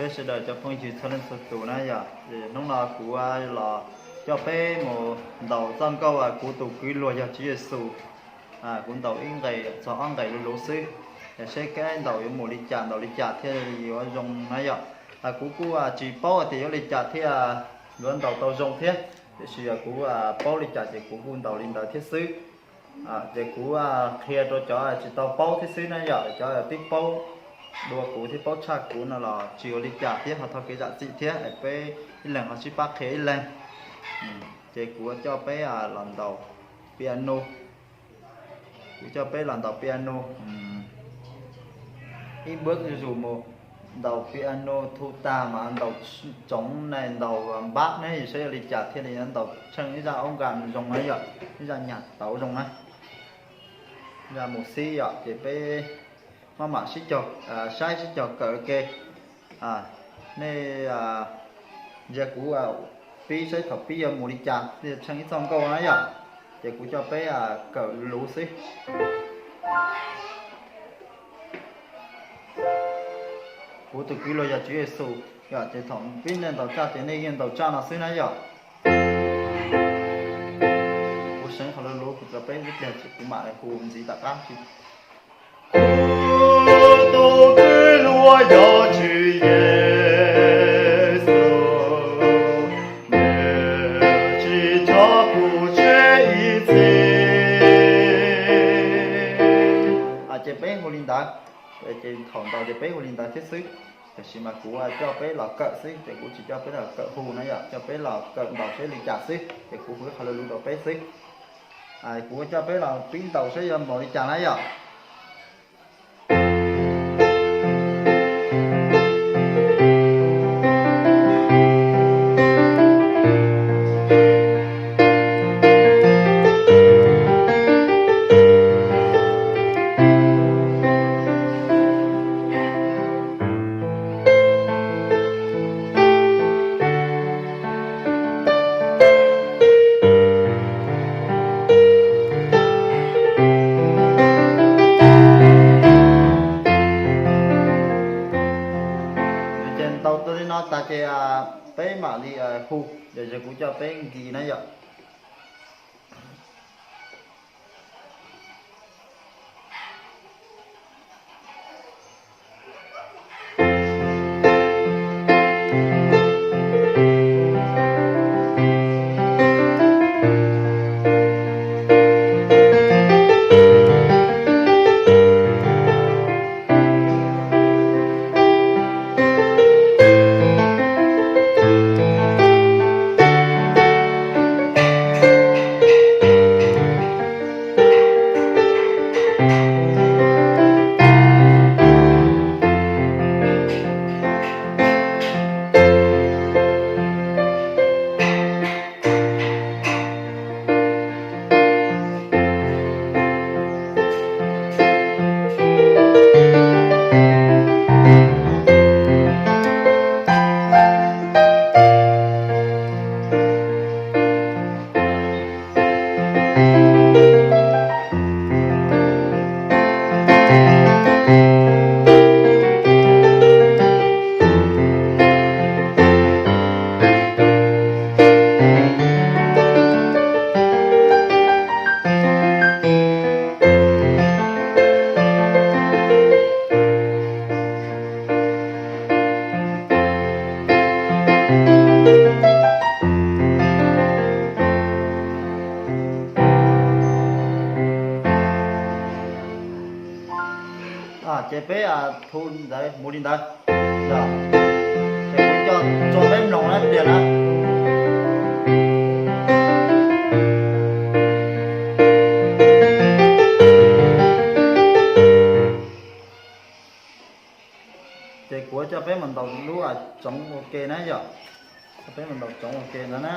Peb sawv daws cov phooj ywg txhua leej txhua tus na yom, hnub no kuv los coj peb mus ntaus txoj nkauj Kuv tus kwv luag yog Tswv Yexus. Kuv ntaus ib nqes txog ob nqes luv luv xwb, seb kev ntaus yuav mus li cas ntaus li cas thiaj yuav zoo na yom. Kuv kuj tsis paub tias yuav li cas thiaj yuav ntaus tau zoo thiab, tiam sis kuv paub li cas ces kuv kuj ntaus li ntawd thiab xwb. Ces kuv qhia rau cov tsis tau paub thiab xwb na yom, cov twb paub dua kuv thiab paub tshaj kuv no los tsis ua li cas thiab ho thov kev zam txim thiab, peb ib leeg ho sib pab qhia ib leeg. Ces kuv coj peb los ntaus piano. Kuv coj peb los ntaus piano ib npuab zuj zus mus, ntaus piano thu tag mas ntaus tsoov ne, ntaus npab ne, saib yuav li cas thiaj li ntaus tsheej ib zaj aub nkas zoo na yom, ib zaj nyag tauv zoo na, zaj mus xib yom. Ces peb maj mam sib cog saib sib cog kawm ua ke. Nej ntsia kuv pib saib thaum pib yuav mus li cas thiaj tsheej ib txoj nkauj na yom. Ces kuv coj peb kawm luv xwb. Kuv tus kwv luag yog Tswv Yexus yom, ces thaum pib nej ntaus tsaj ces nej yeej ntaus tsaj no xwb na yom. Kuv seev qhov luv luv kuv rau peb ib pliag ces kuv mam hu ntxiv tom qab. Kuv tus kwv luag yog Tswv Yexus, nws tsis tso kuv tseg ib txhis. Ces peb hu li ntawd, ces thaum ntaus ces peb hu li ntawd thiab xwb. Tiam sis mas kuv coj peb los kawm xwb, ces kuv tsis coj peb los kawm hu na yom, coj peb los kawm ntaus saib li cas xwb, ces kuv hu qhov luv luv rau peb xwb. Kuv coj peb los pib ntaus saib yuav mus li cas na yom. Ces ntaus tau li no tas ces peb mam li hu, yog kuv coj peb nkis na yom. Ces peb hu ntawd mus li ntawd. Ces kuv coj tso peb mloog na tias na. Ces kuv coj peb mus ntaus lub tsoov ua ke na yom. Coj peb mus ntaus tsoov ua ke ntawd na.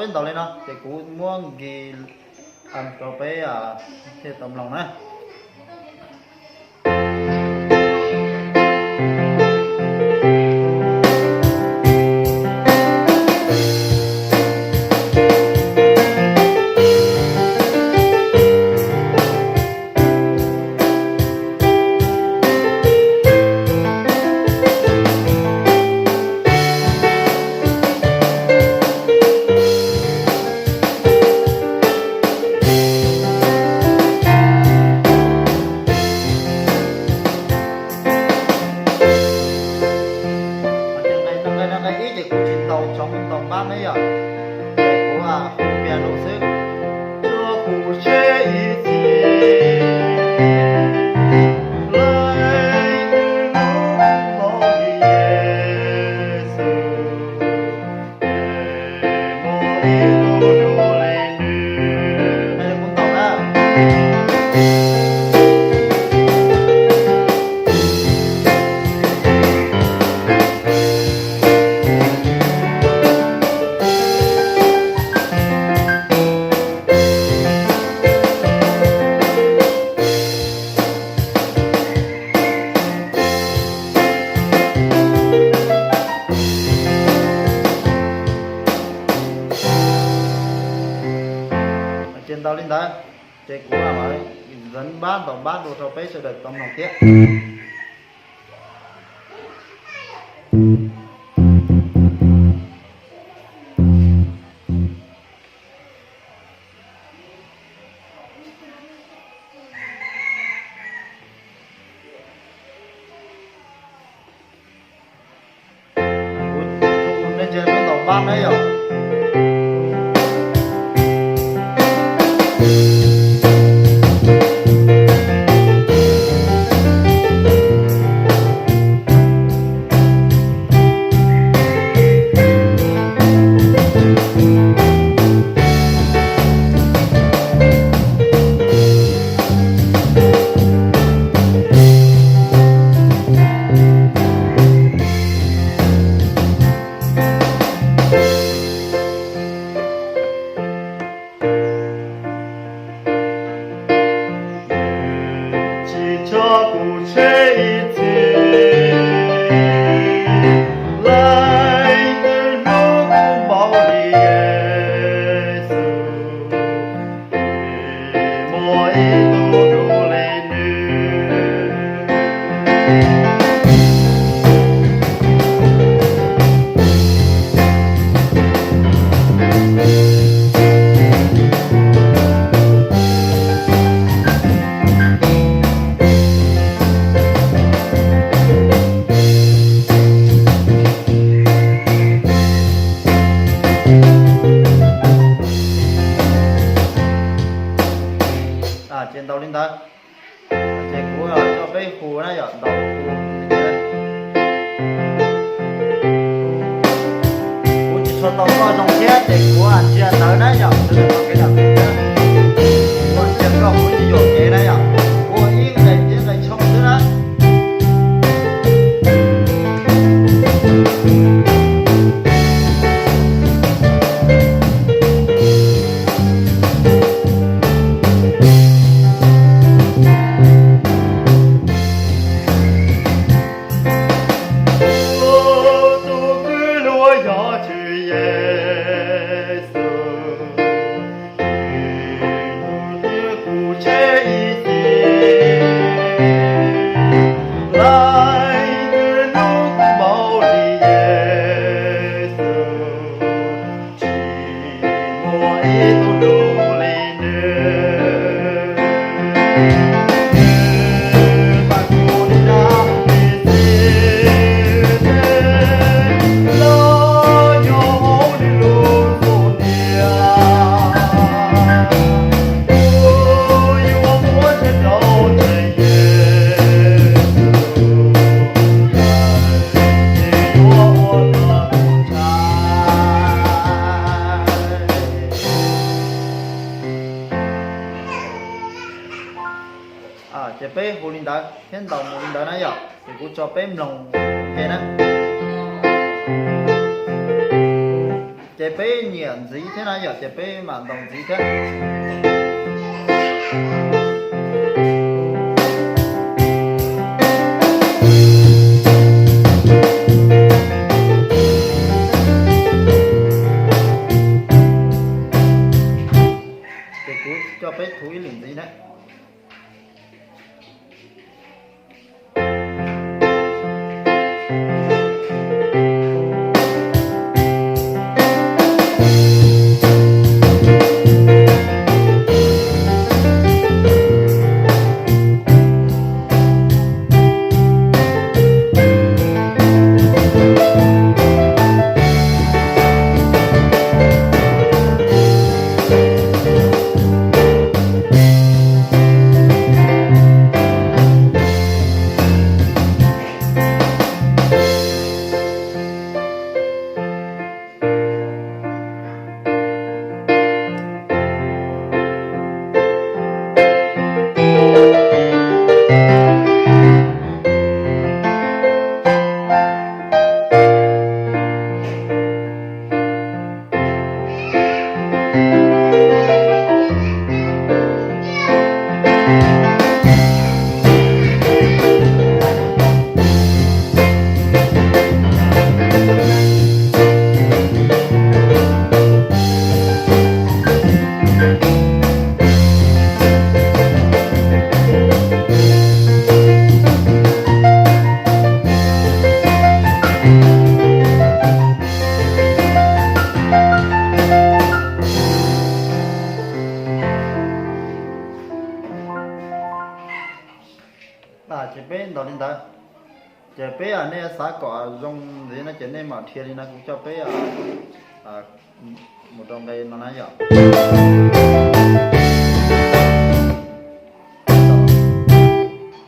Ntaus li no ces kuv muab nkis rau peb thiaj tau mloog na. Nqe no nqe ib ces kuv tsis ntaus tsoov ntaus npab ne yom, kuv hu piano xwb. Tso kuv seb ib txhis, leej twg hlub kuv npaum li Yexus, muaj ib tug dub li nws. Kuv ntaus na. Ces ntaus li ntawd, ces kuv mam li npab ntaus npab dua rau peb sawv daws tau mloog thiab. Kuv tus nej ntsia peb ntaus npab na yom. Tsis tso kuv tseg ib txhis, leej twg hlub kuv npaum li Yexus, muaj ib tug dub li nws. Ces ntaus li ntawd, ces kuv coj peb hu na yom, ntaus hu. Kuv tsis tshua tau koj zoo thiab ces kuv ntsia ntawd na yom, kuv ntsia koj kuv tsis yuam kev na yom, ua ib nqe thiab nqe tshooj xwb na. Tus kwv luag yog Tswv Yexus, tsis hlub kuv tseg ib txhis, leej twg hlub kuv npaum li Yexus, tsis muaj ib tug dub li nws. Nws pab kuv nyob ib txhis, los yog hauv nws lub ntuj tiaj, kuv yuav muab tseg rau ntseeg Yexus, nws yuav ua kom kuv ntshai. Ces peb hu li ntawd thiab ntaus mus li ntawd na yom, ces kuv tso peb mloog ua ke na. Ces peb nyiam ntxiv thiab na yom, ces peb mam ntaus ntxiv thiab. Ces kuv coj peb thu ib lwm ntxiv na. Ces peb ntaus li ntawd. Ces peb, nej xav kom zoo ntxiv no ces nej mam dhia li no, kuv coj peb mus rau nqe no na yom.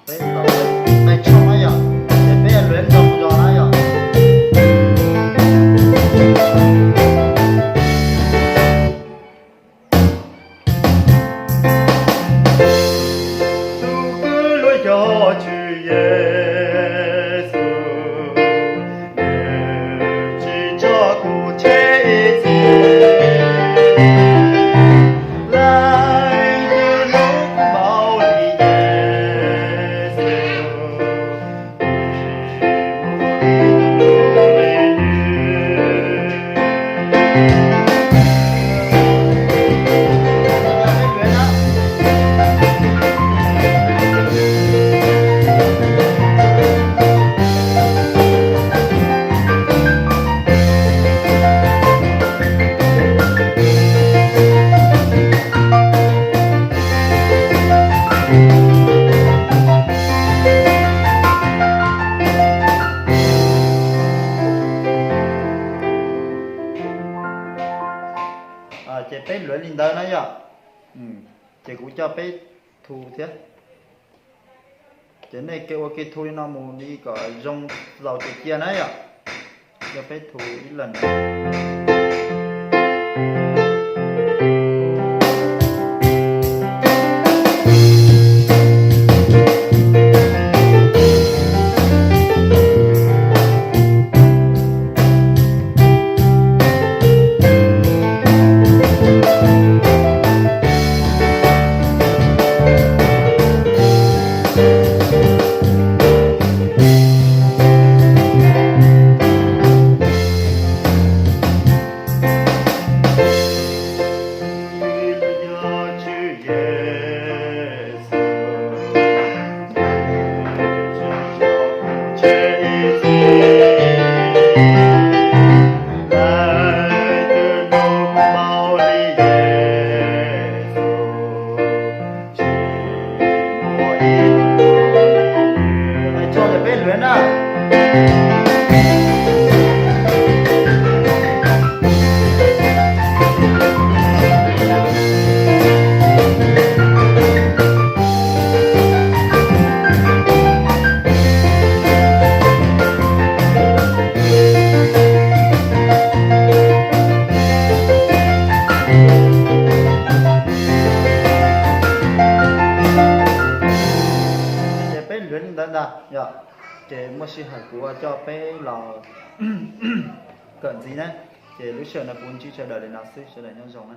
Peb ntaus nqe tshooj na yom, ces peb luav nroo zog na yom. Tus kwv luag yog Tswv Yexus, nws tsis tso kuv tseg ib txhis, leej twg hlub kuv npaum li Yexus. Ces peb luav li ntawd na yom. Ces kuv coj peb thu thiab. Ces nej ke ua ke thu li no mus li kom zoo txaus ces cia na yom. Coj peb thu ib leeg. Tso peb luav na. Ces peb luav li ntawd ntag yom. Ces muaj sij hawm kuv coj peb los kawm ntxiv na. Ces lub sij hawm no kuv ntsib sawv daws li no xwb, sawv daws nyob zoo na.